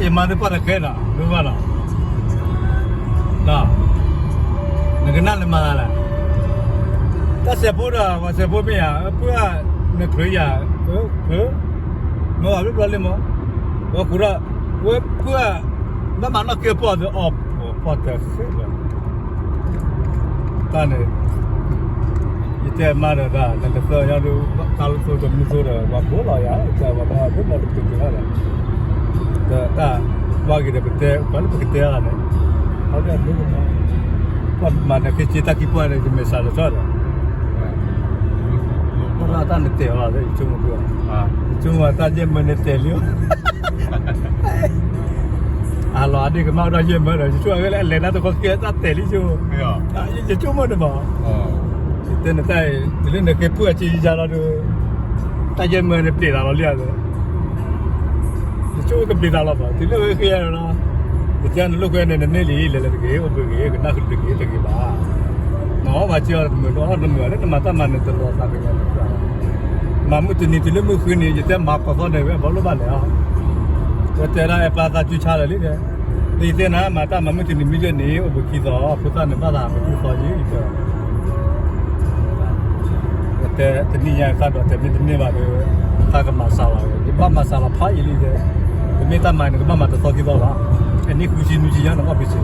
ယမၤသ့ၣ်ပှၢ်တဃဲနီၤ မ့ၢ်ဘၣ်နီၤ, နကနၣ်နမၤလဲၣ်, တၢ်စဲးဖိဒီး ပှၤစဲးဖိမ့ၢ်ဧါ, ပှၢ်နချၢယၤ, မ့ၢ်ဘၣ်ဘျီဘျီလံမး, ဝဲဃုာ်ဒီး, ဝဲပှၢ်, ဘၣ်မၤနီၣ်က့ၤပီၢ်သ့အီၣ်, ပီၢ်တဃဲဘၣ် တၢ်န့ၣ်, ယတဲမါဒီးတၢ် နကသၢညါဒုး တၢ်လၢသိဒီးမုၢ်သိဒီး ပှၤကိးလီၤယၤ တၢ်ပှၤဘၣ်ဒိၣ်မးတပူၤက့ၤဘၣ်ဒီး, ဒီးတၢ်, ပှၤဂ့ၤဒီးပတဲ ပှၤလၢပကတဲအီၤန့ၣ်, အဝဲဒၣ်ဒိၣ်မး, ပှၤမၤနၢၤက့ၤက့ၤတၢ်ခံပှၢ်န့ၣ် ယမဲာ်ဆှးလီၤဆီဒီး, ပှၤတၢ်နတဲာ်အီၤလၢယဆိကမိၣ်, ယဆိကမိၣ်တၢ်ယဲၢ်မၢန့ၣ်တဲာ်လံ အလီၤဒ့ၣ်ကမၣ်ဒီးယဲၢ်မၢဒီး ယဆိကမိၣ်လၢအလဲၤတၢ်တခီကဲတၢ်တဲာ်လံဆိ, ယဆိကမိၣ်န့ၣ်ဘၣ်, ယတဲနတၢ်အံၤ တုၤလၢနကဲပှၢ်အစ့ယၤလီၤဒီး, တၢ်ယဲၢ်မၢန့ၣ်ပျဲးသးလီၤလံဧါ, ယဆိကမိၣ်ကပျဲးသးလီၤဘၣ် တုၤလၢဝဲဃ့ယၤလီၤ, ယတဲနလိာ်ကွဲန့ၣ် နန့ၢ်လံ လဲၤလဲၤတဂ့ၤ အိၣ်ဘှံးဂ့ၤ ကနၣ်ဃုာ်တဂ့ၤတဂ့ၤဘၣ်, နအီၣ်ဘၣ်စ့အီၤတမုာ် နအီၣ်တမုာ်လၢနမၤတၢ်မၤန့ၣ်တလီၤသးကညီၤန့ၣ်, မၤမုၢ်တနံၤတုၤလၢမုၢ်ဃုနံၤ ယတဲမၤကီၢ်သီန့ၣ် ဝဲဘၣ်လိၣ်ဘၣ်လဲၣ်, ဝဲတဲဒၣ်အဲၣ်ပၢ်သးစုဆါလၢာ်လံ, ဒ်ယတဲနၤ မၤတၢ်မၤမုၢ်တနံၤမုၢ်ယဲၢ်နံၤ အိၣ်ဘှံးခံသီ ဖိသၣ်န့ၣ်ဘၣ်သးမုၢ်ခံသီယံၤ, တဲတနံၣ်ညါသးဒီးတဲမ့ၢ်တန့ၢ်ဘၣ်ဒီး, သးကမၤစှၤလီၤ ယဘၣ်မၤစှၤလီၤဖးယံာ်လံတဲ, တမ့ၢ်တၢ်မၤန့ၣ် ကဘၣ်မၤတသီခံသီဘၣ်, အနံၣ်ဃုဆံနွံဆံညါန့ၣ် အီၣ်ဖံးစ့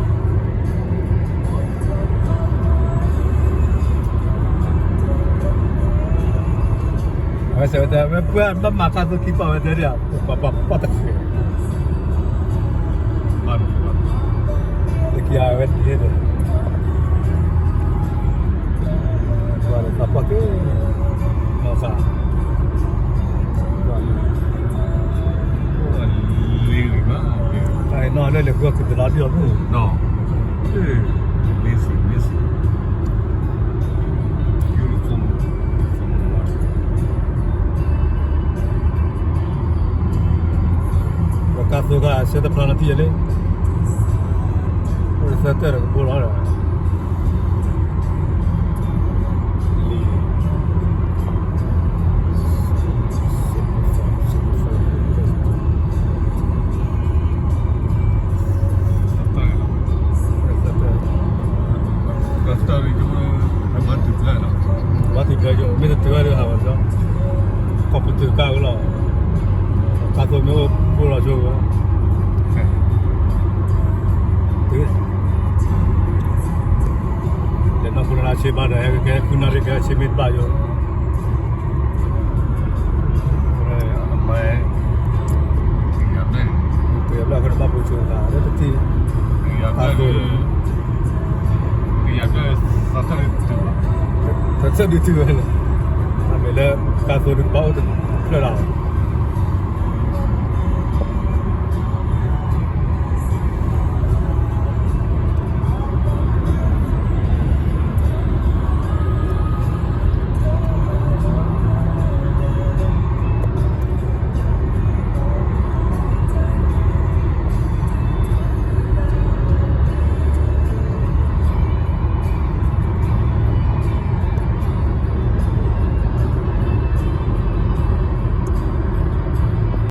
အဝဲစဲးဝဲတဲ ဝဲပှၢ်ဘၣ်မၤကါသိခံပီၢ်ဝဲတဲဒၣ်, ပှၤပှၤပီၢ်တဃဲး, တကယၤဝဲတက့ၢ်ဒီး, ပှၤပီၢ်က့ၤ, နီၢ်သး, တၢ်အံၤနီၢ်လၢလဲၤဃုအီၣ်ခုးတလါဒ်အီၤမုၢ်, amazing, amazing, beautiful. ပကါသိခါဆၢတဖျါလီၤထံၣ်ယဲလံ, အိၣ်သၢတၢၢ်ဒီးကဘိလီၤဒီး, လံ ဘါထုကဖၣ်, မ့ၢ်တတုၤဘၣ်ဒီးဟးဂီၤဒီး, ကီၢ်ပတုာ်ကါဝဲလီၤ, ကါသိမ့ၢ်အိၣ်ဘိလီၤဆိဝဲ, လဲၤနီၢ်ခိလၢဆ့ဘၣ်ဒီး ဟဲကဲဃုနၣ်ရံၣ်ကဲဆ့မ့ၢ်တဘၣ်ယိၤ ပယီၤဘျၣ်ဃီန့ၣ်ဘၣ်ပိာ်ဆိကါလၢတထံၣ်, ကါသိ, ကါသိဒုးတုၤဝဲလီၤ, တၢ်မ့ၢ်လၢ ကါသိဒုးကဘၣ်အိၣ်တဖျၢၣ်လီၤ.